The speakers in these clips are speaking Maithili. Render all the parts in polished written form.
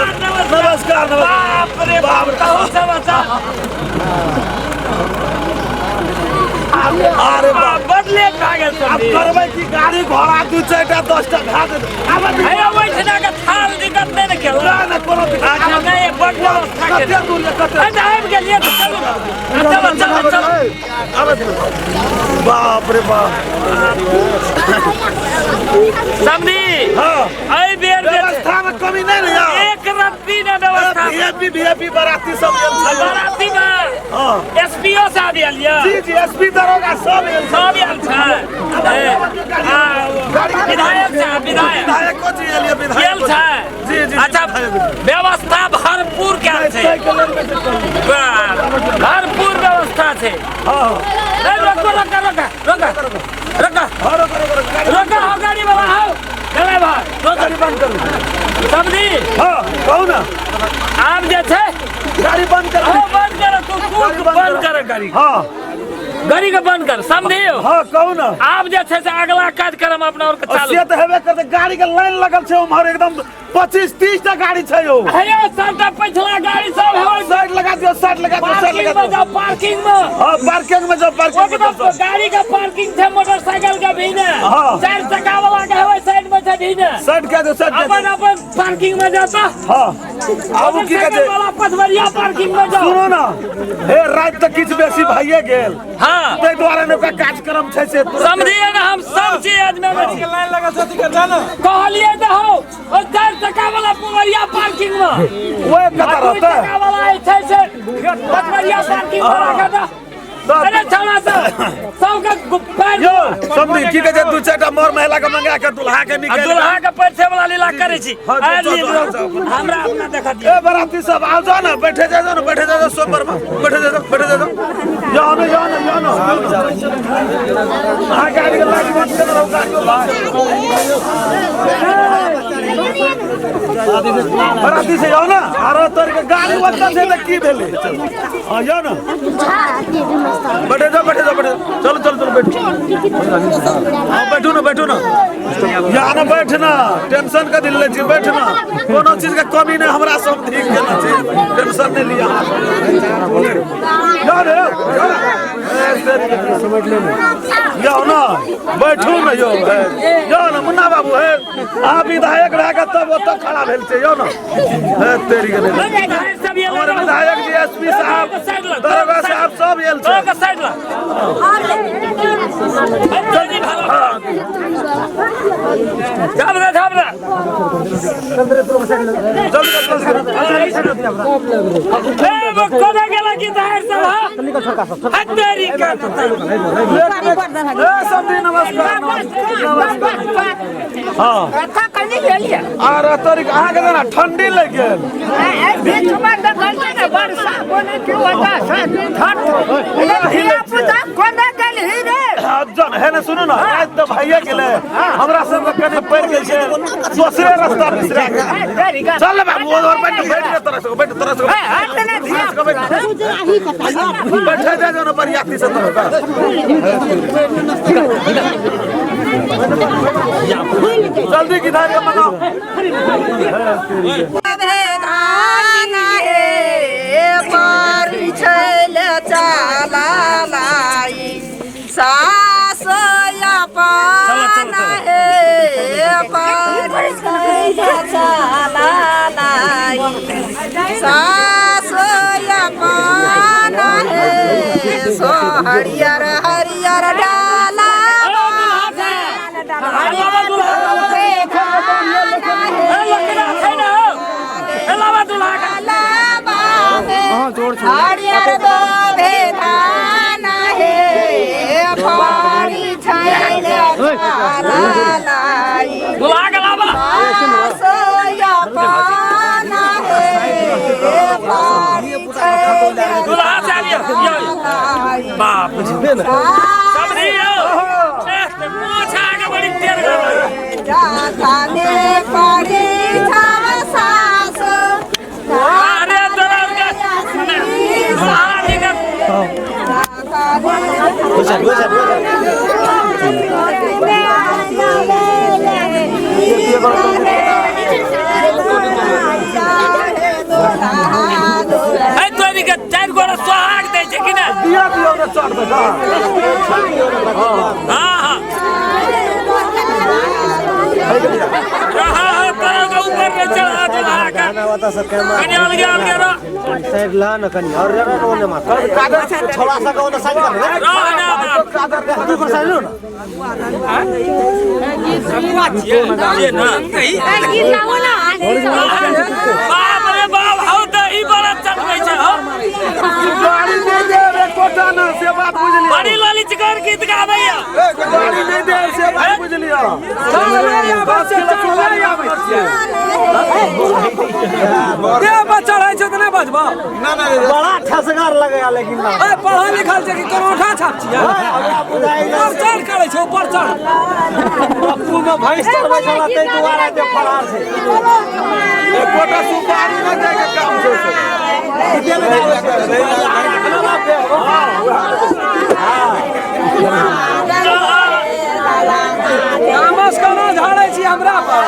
नमस्कार नमस्कार। बाप रे बाप, तहु समाचार। अरे बाप, बड लेट भए गेल। आब करबै की? गाड़ी घोड़ा 2 4टा 10टा भए जेतै। आब हे, ओहिठिना के थाल दिक्कत नहि ने केलक? नहि नहि, कोनो दिक्कत। अच्छा, नहि, बड व्यवस्था। कते दूर ये, कते? अच्छा, आबि गेलियै तऽ चलू, चलो चलो चलो। आबै, बाप रे बाप। समधी। हाँ। एहि बेर जे व्यवस्था में कमी नहीं ने यार, एक रत्ती ने व्यवस्था। वीआईपी वीआईपी बाराती सब आयल छै। बाराती में हाँ। एसपीओ साहब आयल यऽ? जी जी, एसपी दरोगा सब आयल छै। सब आयल छै। विधायक साहब, विधायक, विधायको जी आयल यऽ, विधायक गेल छै। जी जी। अच्छा, व्यवस्था भरपूर कयल छै, भरपूर व्यवस्था छै। हाँ। रोको रोको रोको रोको रोको। हाँ, रोको रोको रोको। रोको हो, गाड़ी वाला हो, ड्राइवर रोको। गाड़ी बंद करू। समझी? हाँ, कहू ना। आब जे छै गाड़ी बंद कर। हो, बंद कर तू, तू बंद कर गाड़ी। हाँ। गाड़ी के बंद कर, समझियो। हाँ, कहू ना। आब जे छै से अगला कार्यक्रम अपना और के चालू। से तऽ हेबे करतै, गाड़ी के लाइन लगल छै उम्हर, एकदम 25 30 टा गाड़ी छै यौ। हेयो, सबटा पिछला गाड़ी सब है। साइड लगा दियौ, साइड लगा दियौ, साइड पार्किंग लगा में दियौ। जाओ, पार्किंग में। हाँ, पार्किंग में जाओ, पार्किंग में एकदम जाओ। गाड़ी के पार्किंग छै, मोटरसाइकिल के भी ने। हाँ। चार चक्का वाला के है, साइड में छै भी ने। साइड कए दियौ, साइड कए अपन दियौ। अपन पार्किंग में जाता। हाँ, आबू, की कहै छै? वाला पछबरिया पार्किंग में जाओ। सुनू ना हे, राति तऽ किछु बेसी भइए गेल। हाँ। ताहि दुआरे ने ओकरा कार्यक्रम छै से तुरंत। समझिए ना, हम सब चीज आदमी में लाइन लगल छै, अथी कर ना। कहलिए तऽ हो, ओ चार चक्का वाला पुवरिया पार्किंग में ओए, कतऽ आ दू रहतै? चक्का वाला जे छै से पछबरिया पार्किंग में राखत। अरे छौड़ा सब, सबके पैर यौ समझी, की कहै छै, 2 4टा मर महिला के मंगा के दुल्हा के आ निकालि दुल्हा के पैसे वाला लीला करै छी। हाँ, आ, जाओ, ली, जाओ, जाओ। हमरा अपना देखा दियौ। ए बराती सब आओ, जाओ ना, बैठे जाओ ना, बैठे जाओ, सोमवार में बैठे जाओ, बैठे जाओ, जाओ ना, जाओ ना, जाओ ना। हाँ, गाड़ी के लाइट बंद कर रहो, गाड़ी के बराती से जाओ ना। आरो तोर के गाड़ी ओतऽ छै तऽ की भेलै? हाँ, जाओ ना, बैठे जाओ, बैठे जाओ, बैठे जाओ। चलो चलो चलो, बैठो। हाँ, बैठू ना, बैठू ना, यहाँ ना बैठ ना, टेंशन के दिल लै छी, बैठ ना। कोनो चीज के कमी नहि, हमरा सब ठीक केना छै, टेंशन नहि लिअ। जाओ रे, जाओ ना, बैठू ना यौ। हे, जाओ ना मुन्ना बाबू, हे, अहाँ विधायक भए कऽ तब ओतऽ खड़ा भेल छै। यौ ना, हे तेरी के नहि। विधायक सब ये हमर विधायक जी, एसपी साहब, दरोगा साहब सब आयल छै। के साइड लग। जल्दी भागो। झाप दे, झाप दे। जल्दी कर, जल्दी कर। ए, वो कोना गेला की विधायक सब? हाँ, हत्तेरी का। ए समधी, नमस्कार नमस्कार। हाँ, आर तोरी अहाँके जेना ठंडी लागि गेल। जन हे ने, सुनू ना, राति तऽ भइए गेलै, हमरा सबके कनि पड़ि गेल छै दोसरे रास्ता बिसरा गेल। चल ने बाबू, ओर बैठ, बैठ ने, तोरा सबके बैठ, तोरा सबके बैठ, बैठे जा, जो ने बरियाती से तोरा। जल्दी किधर के मनाओ। सास अपन हे चलालाई, सास अपन हे सो हरियर हरियर डाला। हरियर दोभे धान हे फरी छैल चलालाई, दुल्हा के लाबा। सास अपन हे फरी छैल। दुल्हा से आबियो यौ। बाप रे, समझी यौ, एह, ते मोछ आगे बड़ी टेर गेल। जाने पड़ी सास। अरे तोरा के दुल्हा जी के। चढ़ दे। हाँ हाँ रहा तोरा के ऊपर में चढ़ा दुल्हा के। कनी अलगे अलगे रह। साइड ला न कनी और जरा रोने मार कागज छोड़ा सका ओने साइड कर रह ना बाप। तू कर साइड लो ना। ये ना बाप रे बाप, हौ त ई बड़ा चलबै छै हौ। गाड़ी नहीं देब एकोटा ना, से बात बुझलियै। बड़ी ललिचगर गीत गाबैया। गाड़ी नहीं देब से बात बुझलियै। 10 किलो सुपारी आबै छियै। चढ़ै छै तऽ नहि बजबा। बड़ा ठसगर लगेगा लेकिन ना। ए पढ़ल लिखल छै कि करोठा छाप छियै? ऊपर चढ़ करै छै, ऊपर चढ़। पप्पू में भैंस चढ़बै छला तै दुआरे जे फरार छै। एकोटा सुपारी नहि दै के काम छै से। तामस केना झाड़ै छी हमरा पर?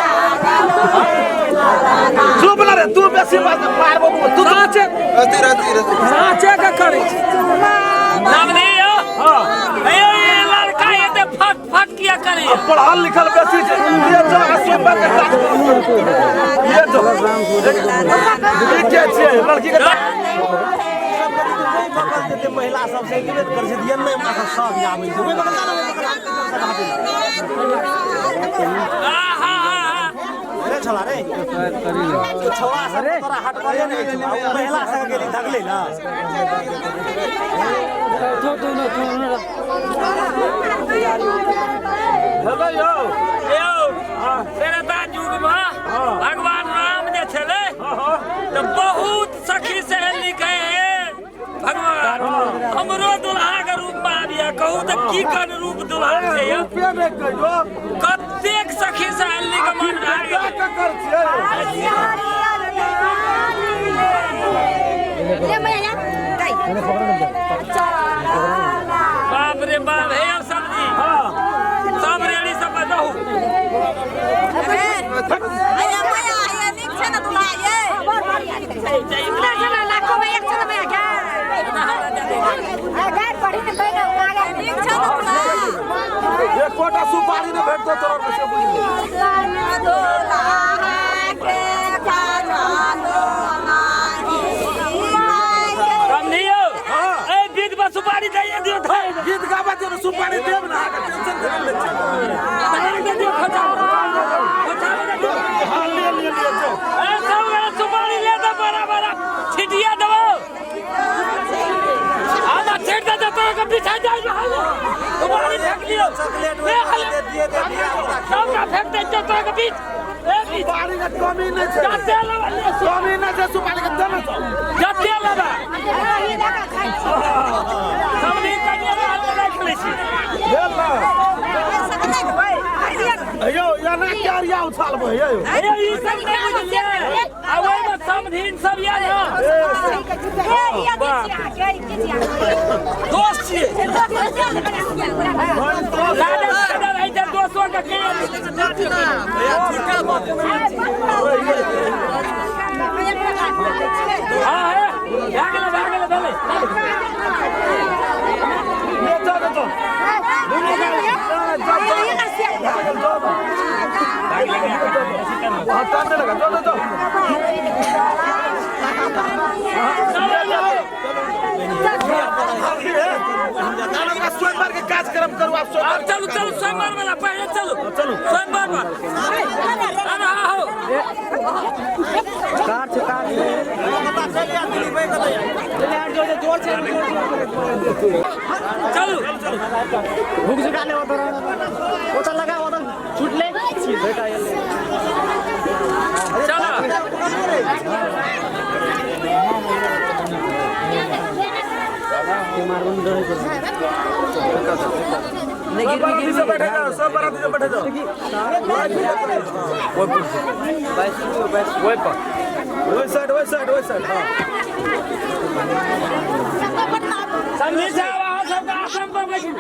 चुप ना रे तू, बेसी बात मारबो तू। साँचे साँचे के करै छी। समझी यौ, हे यौ, ई लड़का एते फट फट किया करैया? पढ़ल लिखल बेसी छै। ये जो सोमवार के काज करू। ये जो ई के छियै लड़की के? बगल देते महिला सब से निवेद कर छै दियन नहि, हमरा सब सब आबै छै ओहि बगल ना, ओहि बगल आहा हा। रे छला रे छौड़ा सब तोरा हटबले नहि छै, आ महिला सब गेली धगले ना। हेलो यौ। यौ, त्रेता युग मे भगवान राम जे छलै तऽ बहुत सखी सहेली कहे, हे भगवान, हमरो दुल्हा के रूप मे आबिया। कहू तऽ की कन रूप दुल्हा छै यौ? रुपये नहि कहियो। कतेक सखी सहेली के मन भए गेलै। ककर छियै? बाप रे बाप, हे यौ सब्जी सब रेडी, सब रहू। आया माया आया, नीक छै ने दुल्हा ये? सुन्दर छै ने, लाखो में एक छै ने भैया। नीक छै ने दुल्हा? एकोटा सुपारी नहि भेटतौ तोरा से, बुझलियै? दुल्हा के खाना दो नाही। समझियौ, ए बीच में सुपारी दैये दियौ धरि। गीत गाबऽ दियौ ने, सुपारी देब ने अहाँके, टेंशन थोड़े लै छियै। धरि दे दियौ, खोचा खोचा दे दियौ। हाँ, ले ले ले जाओ। ए सब गोरा सुपारी ले दे, बड़ा बड़ा छिटिया देबो। आधा छीट दे तोरा के पीछे जाय सुपारी फेंक लियो। चॉकलेट ले हले। दे दिए दे दिए। सबका फेंक दे छौ तोरा के बीच, ए बीच। सुपारी के कमी नहि छै। जते लेबा ले। कमी नहि छै सुपारी के, देने जाओ। जते लेबा। समझी, कनिया हाथ राखि लै छी। भेल ना? यौ, एना के उछालबै यौ? अरे ई सब नहि बुझलियै, आ ओहिमे समधिन सब यऽ ने, दोस्त छियै। दादा दादा रहै छै दोस्तो के के। हाँ हे, भए गेलै, भए गेलै, भेलै। ले जाओ, ले जाओ दुनू गाड़ी। जाओ जाओ जाओ, वहाँ टाइम लगा, जाओ जाओ। सोमवार के कार्यक्रम करू आप। आब चलू चलू, सोमवार वाला पहिले चलू। चलू। सोमवार वाला, अरे हाँ हो। कार छै, कार छै। जोर से। चलू। भूख झुका ले ओतऽ, ओतऽ लगा, ओतऽ छुटले बेटा। चलो। सब बाराती से बैठे जाओ, सब बाराती से बैठे जाओ। ओहि साइड, ओहि साइड, ओहि साइड, हाँ। समझी साहब, अहाँ सबके आसन पर बैठू।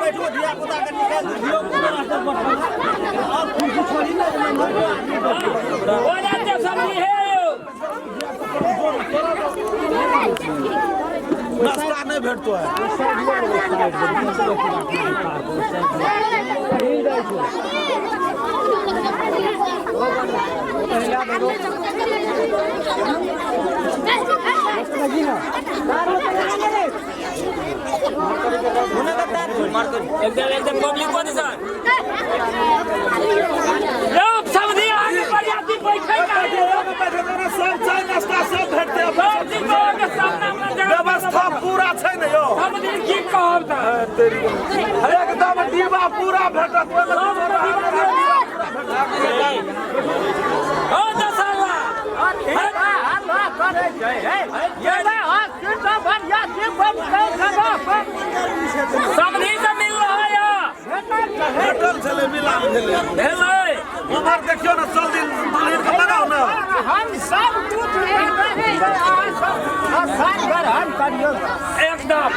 बैठो, धिया पुता के निकाल दियौ। हो जाते समझी हे यौ। नहि भेटतो है। एकदम एकदम पब्लिक को सर यौ समधी आगे बरियाती बैठे का सब चाय नाश्ता सब भेटतै। सब चीज के सामना हमरा जगह व्यवस्था पूरा छै ने यौ। समधी की कहब त एकदम डिब्बा पूरा भेटत, ओहिमे हो दसहरा समधी से मिल रहा है भेटल छलै, मिलान भेलै भेलै। उम्हर देखियौ ने, चल दिन दुल्हन के लगाउ ने। एकदम